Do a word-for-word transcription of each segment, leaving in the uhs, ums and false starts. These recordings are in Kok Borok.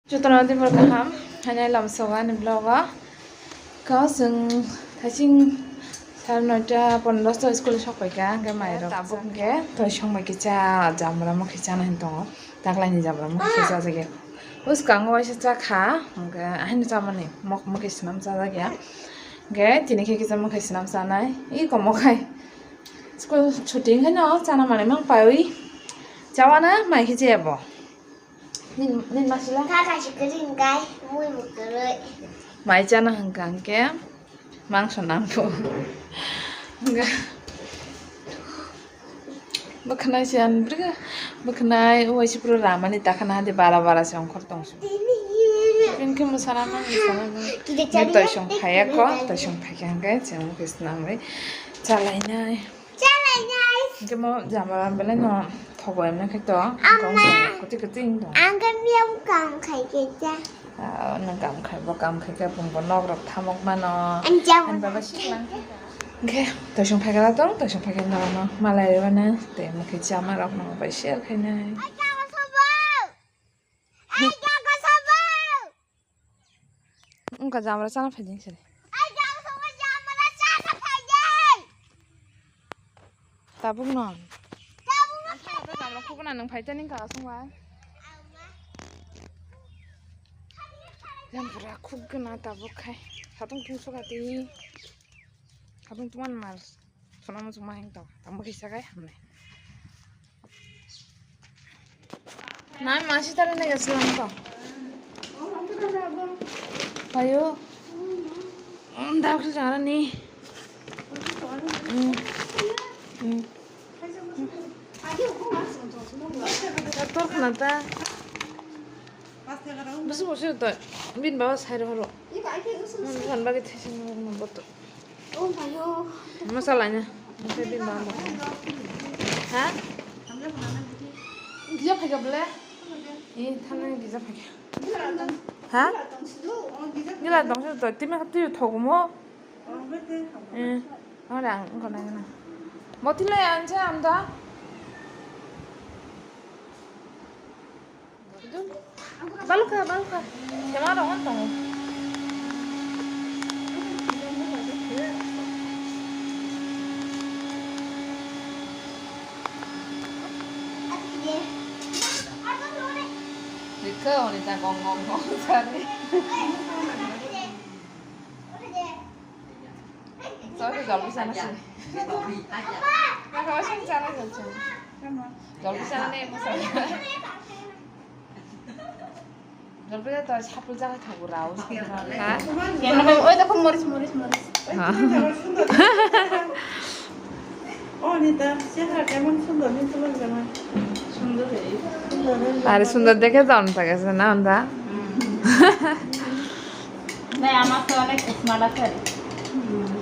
Jotono tei borok kaham, haino lamsogo ani vlog o. Kau chwng thaising sare noita pondro dosta school sok paikha, hwnkhe mairok tabuk hwnkhe toisong bai kisa jamra mokhe chana hinwi tongo, taklaini jamra mokhe chajak ya. Bwskango waisa chakha, hwnkhe haino chamani mok mokhe swnam chajak ya. Hwnkhe tini khe kisa mokhe swnam chanai, iko mokhai school chuti wngkhe no chana manwi mang paiwi chawana mai khe chaya bo. Nin, nin masila. Kaka si kwrwi hwnkhe, mui bo kwrwi. Mai chana hwnkha hwnkhe mangso nangkho. Hwnkha. Bwkhwnai se ang bwrwkha. Bwkhwnai uaisi pura ramani takhana hade bara bara se ongkhor tongsu. Hwnkhe mwsana nang mwsana nang. Kide chari. Toisong phaiya ko, toisong phaikha hwnkhe chwng mokhe swnamwi chalainai. Hwnkhe mo jamara belai no thogo emne khai to. Amma. Kwtwi kwtwi wng tong. Ang khe miyam kam khai khe cha. Ah, nwng kam khai bo kam khai khe bumbo nok rok thamok mano. Ang jam. Ang baba siklang. Hwnkhe toisong phaikha tong, toisong phaikha no no malai rwna tei mokhe chama rok no bai share khainai. Ai, jago sobo. Ai, jago sobo. Wngkha jamra chana phaijak sari. Ai, jang songwi jamra chana phaijak. Tabuk no. Tabuk no phaijak. Jamra khukna nwng phaijani wngkha aswk bai. Jamra khukgwna tabuk khai. Satung tungsukha tini. Satung tungma nang. Sono muchung ma hing tong, tamo kisa kai hamne. Nai masi tare ne gasla ko. Ayo. Om dak jara ni. Hmm. Hmm. Tor khna ta. Busu busu to. Bin baba sai ro ro. Mon ban bagi thai sing mo boto. Masala nya. Masa bin baba. Ha? Gija phai ga bole. Eh, thana gija phai ga. Ha? Gila dong se to. Timi kha twi thogo mo. Eh, ora ang ko na na. Moti lai anse amda. Balukha, balukha. Sema rohon tongo. Dikha oni ta gong gong gong sari. Sorry, joldi sana sih. Maka masih sana joldi. Joldi sana nih, masuk. Joldi to sapul jaga thabu rao. Ha? Oi, দেখো, মরিচ, মরিচ, মরিচ. Ha? ও, নিতা, চেহারা কেমন সুন্দর, নিতা লাগছে না? সুন্দর হয়ে, সুন্দর হয়ে। আরে, সুন্দর দেখে তো অন থাকে না, অন্ধা? হুম। না, আমার তো অনেক smart আছে।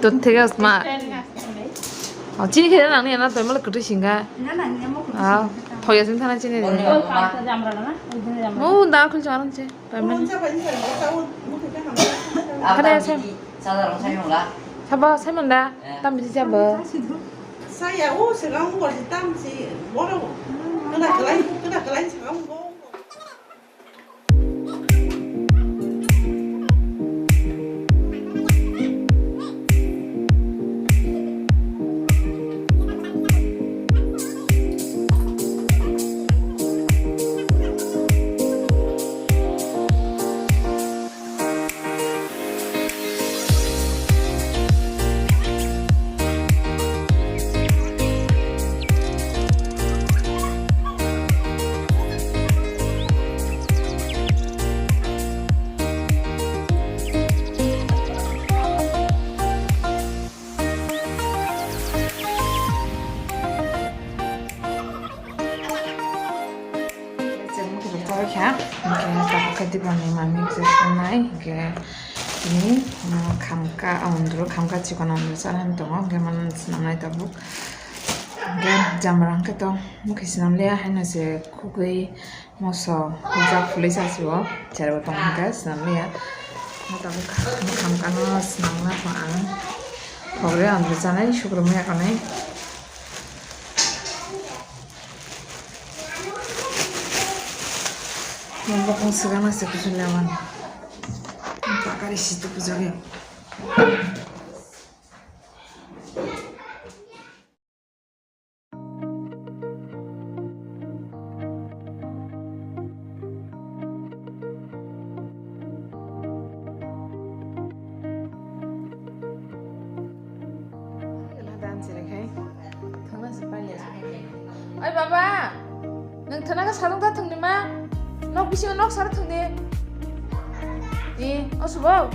তোর থেকে smart। Style আছে অনেক। O, chini khe nang ni na toimala kwtwi singkha. Na, na, ni amo kwtwi singkha. Thoya sing thana chini. Oy, paita jamra na, oy din jamra. Mo da khul charan che. Toimala. Khare sem. Sabo Simon da. Tam bisi jabo. Saya o segang bor tam si boro. Kena kelai, kena kelai segang bor. Chwng mokhe bo chawai kha, hwnkhe tabuk khe Dipani mami khe sanai, hwnkhe tini, ah, khamka, ah, ondro khamka chikon ondro chana hinwi tongo, hwnkhe mano swnamnai tabuk. Hwnkhe jamra hwnkhe to mokhe swnamliya, haino se khugwi moso hujak phulwi sasi o, cherbo tong hwnkhe swnamliya. Tabuk khamkano swnamna kho ang, khogwi ondro chanai, sukrumwi akonai. Bokong swkang se kuchuk lewan. Pakari situ pujagwi. Oi baba, nwng thana khe salung ta thwngni ma? Nok bisingo nok saro thwngni. Di, o subo.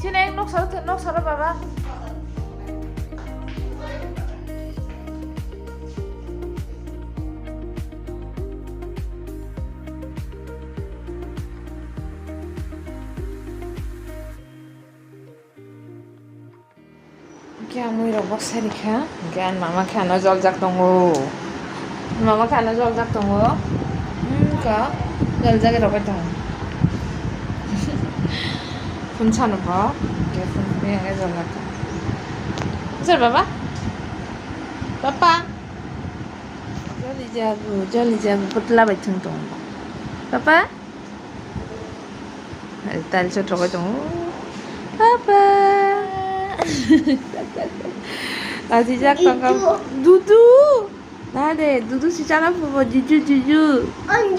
Chini nok saro thwng, nok saro baba. Hwnkhe ang muirok boksa rikha, hwnkhe ani mama khe ano joljak tongo, mama khe ano joljak tongo, wngkha joljagwi rwbai tongo. Phunsa no bo, hwnkhe phunsa no joljak tongo. Sir baba? Papa? Joli jago, joli jago, putla bai thwng tongo. Papa? Tiles o thogwi tongo. Papa. Ajijak tongkha. Dudu. Dudu. Na de, dudu si chana phubo, juju, juju. Ang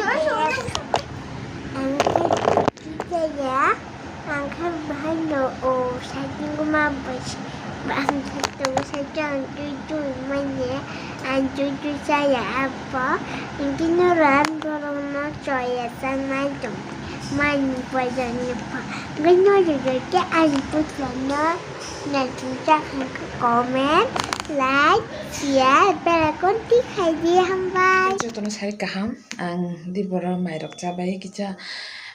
khe bahai no o, sakni guma bai, ang khe tongo sakhe ang twi twi manya, ang twi twi chaya abo, hwnkhe norok ang borok no choya chang nai tong, mani poisa ni pha, hwnkhe norok khe ang puila no naising jak hwnkhe comment, like, share, bell icon twi khai di, hambai. Jotono sai kaham, ang diboro mairok chabai kisa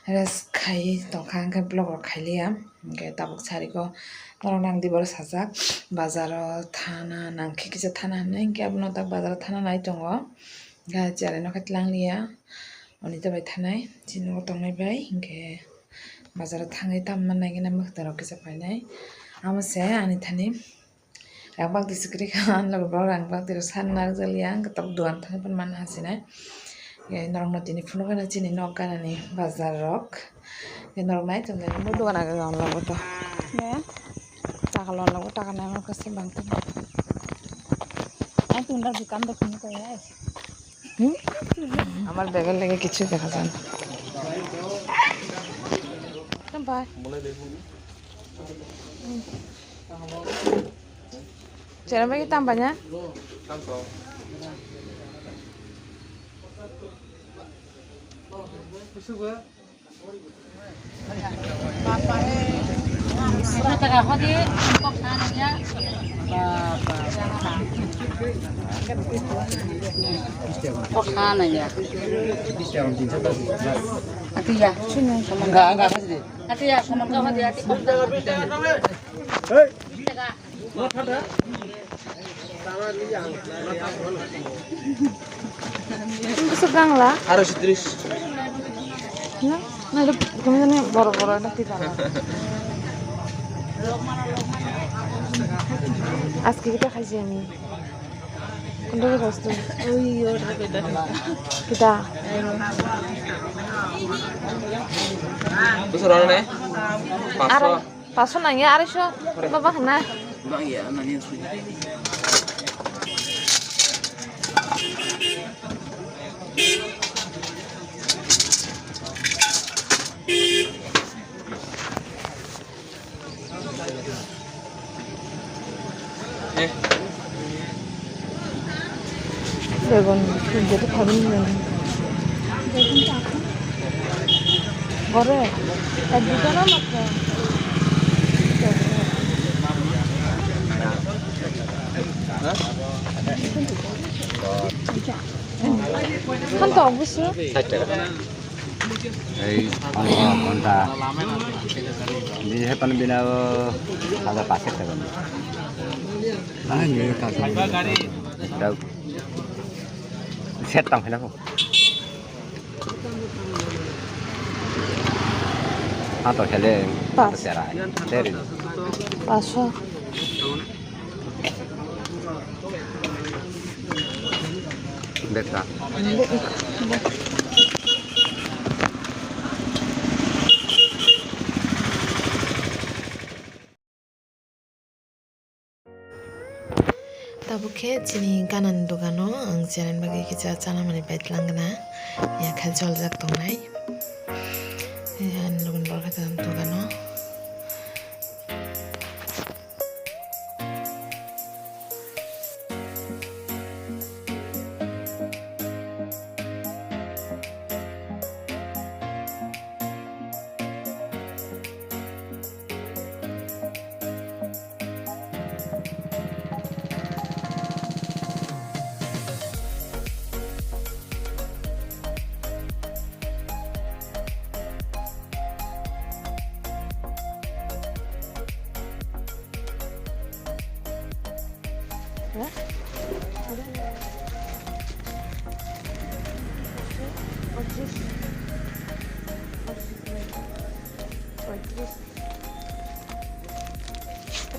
rest khai tongkha, hwnkhe vlog rok khailiya. Hwnkhe tabuk sariko norok nang di boro sajak, bazaro thana nangkhe kisa thana hinwi, hwnkhe abono tak bazaro thana nai tongo. Hwnkhe chwrai nokhe tlangliya, oni to bai thanai, chini nogo tongnai bai, hwnkhe bazaro thangwi tamo manna hwnkhe mwkhwtwng rok kisa painai. Amo se ani thani. Rang bakti sikri kha, ang logo bo rang bakti rok san narwk jaliya, ang tok dogan thani phan man hasinai. Norok no tini phunuk gana chini nok gana ni bazar rok. Norok nai tong nai bo dogan aga ga logo to. Ne? Taka lon logo, taka nai mo kasi bang tong. Ai tong da dukan do kini ko ai. Hmm? Amar bag lage kichu dekha jan. Tam bai. Chera bagi tambah nya? Kok sana ya? Ati ya. Enggak, enggak, apa sih? Ati ya, sama kau ati, ati. Hei. Bwswk gangla. Aro sitris. Na, na, ito, kami na borok borok na kita na. Aski kita khaisi ami. Kondo kita. Ui, yo, kita. Kita. Bwswk rw ne? Aro. Paso nangya, aroiso baba hwnna. Bang ya, nani sui. Eh. Begon, begon phabini begon. Gore, ek duta na matro. Khan to, busu. Ei, ghonta. Bini hai pan bina o, ada paket ta bini. Ani ka. Dau. Set tam hai na ko. Ha to khele. Pas. Tera. Teri. Paso. Bekha. Abo khe chini ganani dogano ang cherani bagwi kisa chana manwi pai twlang gana. Ya khe joljak tongnai. Ani logan borok khe dogano.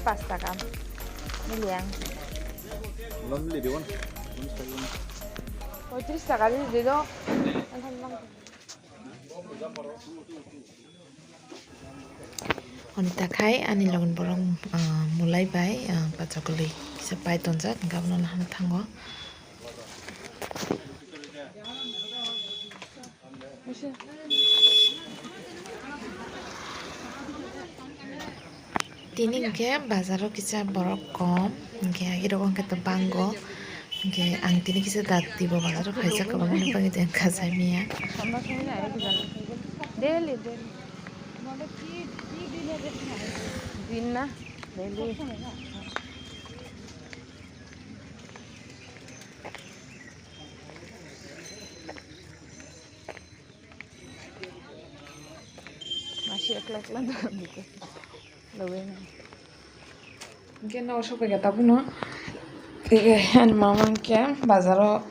Pas taka. Miliang. Poitris taka di do. Oni takhai ani logon borok, ah, mulai bai, ah, pachakuli kisa pai tonjak, hingke abono nahana thango. Tini hingke bazaro kisa borok kom, hingke agirok hingke to bango, hingke ang tini kisa dati bo bazaro kaisa kwbangma nukjakgo, hingke sajai maya. Masi ekla ekla dukhan dito. Lobena. Hingke no sokphaikha tabukno. Tei ani mama hingke bazaro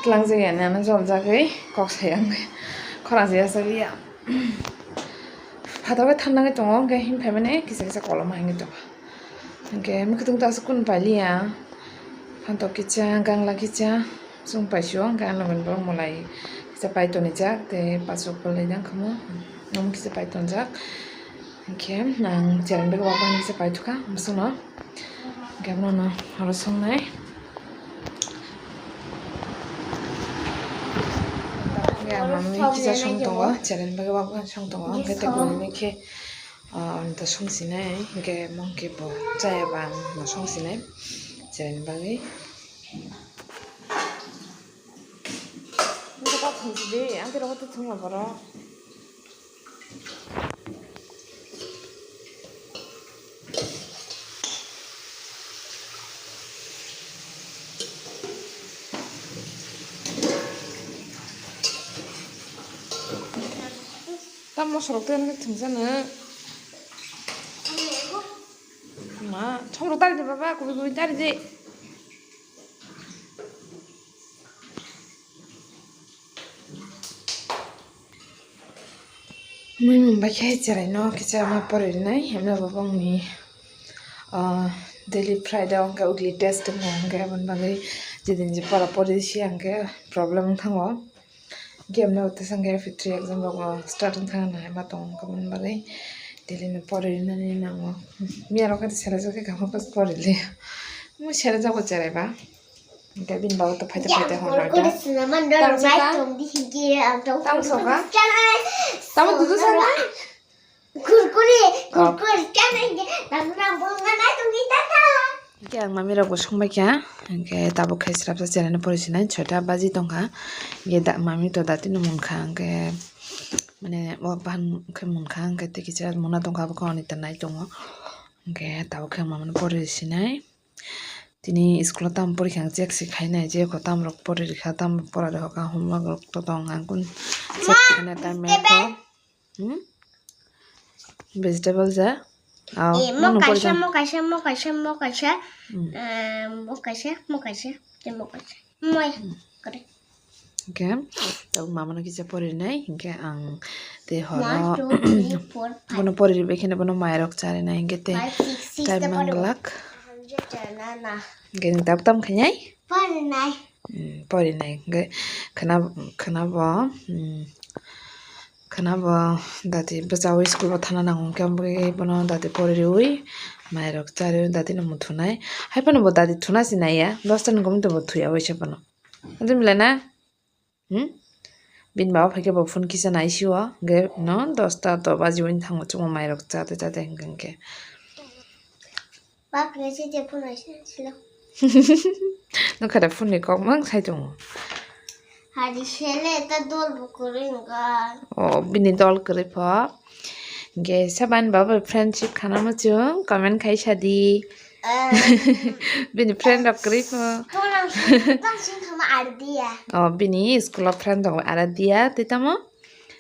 tlangjak yani ano joljagwi kok sayang khorang se yasaliya. Phataro thanda khe tongo hingke him phaimani kisa kisa kolom hangwi tongo. Hingke mwkhwtwng ta aswk kunu pailiya. Phantok kisa, gangla kisa, chwng paisio, hingke ano hwnwi bo mwlai kisa pai tonijak, tei paso kwlwi jang khamu, omo kisa pai tonjak. Hingke ang chereng bag o wak bani kisa pai thukha, bwswkno. Hingke abono oro songnai. Hingke ang mamwi kisa song tongo, chereng bag o wak bani song tongo, hingke tei kunu khe, ah, ani to song sinai, hingke mungke bo chaya ba ang no song sinai, chereng bagwi. Nokha thwngsi de, ang tei rokha tei thwngla borok. Tamo sorok tei thwngsa no. Ma, chomro tari de baba, kubi kubi tari de. Mui mung bai khe cherai no kisa ma pori rinai, hemla bo bongni, ah, daily Friday o hwnkhe weekly test wngkha, hwnkhe aboni bagwi jidin je pora pori si hwnkhe problem wng thango. Hwnkhe hemla bo teisa hwnkhe fifty exam rok start wng thang nai ma tong wngkha, aboni bagwi daily no pori rinani nango. Miya rok khe serajak khe kaham khe pori liya, mui serajak bo cherai ba. Hingke bini bago to phaite phaite hor hor da. Kurkure swnamani rw Tamo bai saka? Tongdi hingke ang tong Tamo soka? Chanai. Tamo dudu saka? Kurkure, Oh. Kurkure chanai hingke nang nang bol nganai tongdi tata. Hingke ang mami rok bo songbai kha. Hingke tabuk khe srapsa cherano pori sinai, soita baji tongkha. Hingke da, mami to dati no munkha, hingke mane o bahan khe munkha, hingke tei kisa mona tongkha, bokhe oni tanai tongo. Hingke tabuk khe mama no pori sinai. Tini school o tamo porikha ang check se khainai, je kho tamo rok pori rikha, tamo pora rikha, homework rok to tong ang kun check khaina time ya kho. Hmm? Vegetable ja? Aw, Eh, mo kaisa, mo kaisa, mo kaisa, mo kaisa. Hmm. Eh, mo kaisa, mo kaisa, tei mo kaisa. Moi, kore. Hingke, tabuk mama no kisa pori rinai, hingke ang tei horo One, two, three, four, five. Bono pori ribai kheno bono mai rok cha rinai, hingke tei Five, six, six time ta pori. Manglak. Hundred ta na na. Hingke tabuk tam khainai? Pori nai. Hmm, pori nai, hingke khna, khna bo, hmm, Khana bo dati bwchawi school bo thana nango hwnkhe, omo bagwi bono dati pori riwi, mairok chariwi dati no muthunai. Hai phano bo dati thuna si naiya, dosta ni gomito bo thuya waisa phano. Adi mile na? Hmm? Bini baba phaikhe bo phone kisa naisio, hwnkhe no dosta to bajiwi thango chwngno mairok chate chate hwnkhe hwnkhe. Bapre se je phone aise silo. Nokha da phone ni kok mang sai tongo. Hari sele ta dol bo kwrwi wngkha. O, bini dol kwrwi pho. Hwnkhe sabani baba friendship khana muchung comment khai sadi. Em. Bini friend rok kwrwi pho. Tolang sing, tang sing khama ardia. O, bini school o friend rok aradia, tei tamo?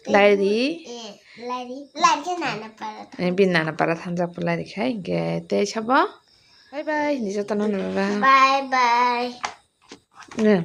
Lairi. Eh, lairi. Lairi khe nana para. Eh, bini nana para thangjak pho lairi khai. Hwnkhe tei sabo? Bye bye, ni jotono no bye bye. Bye bye. Eh.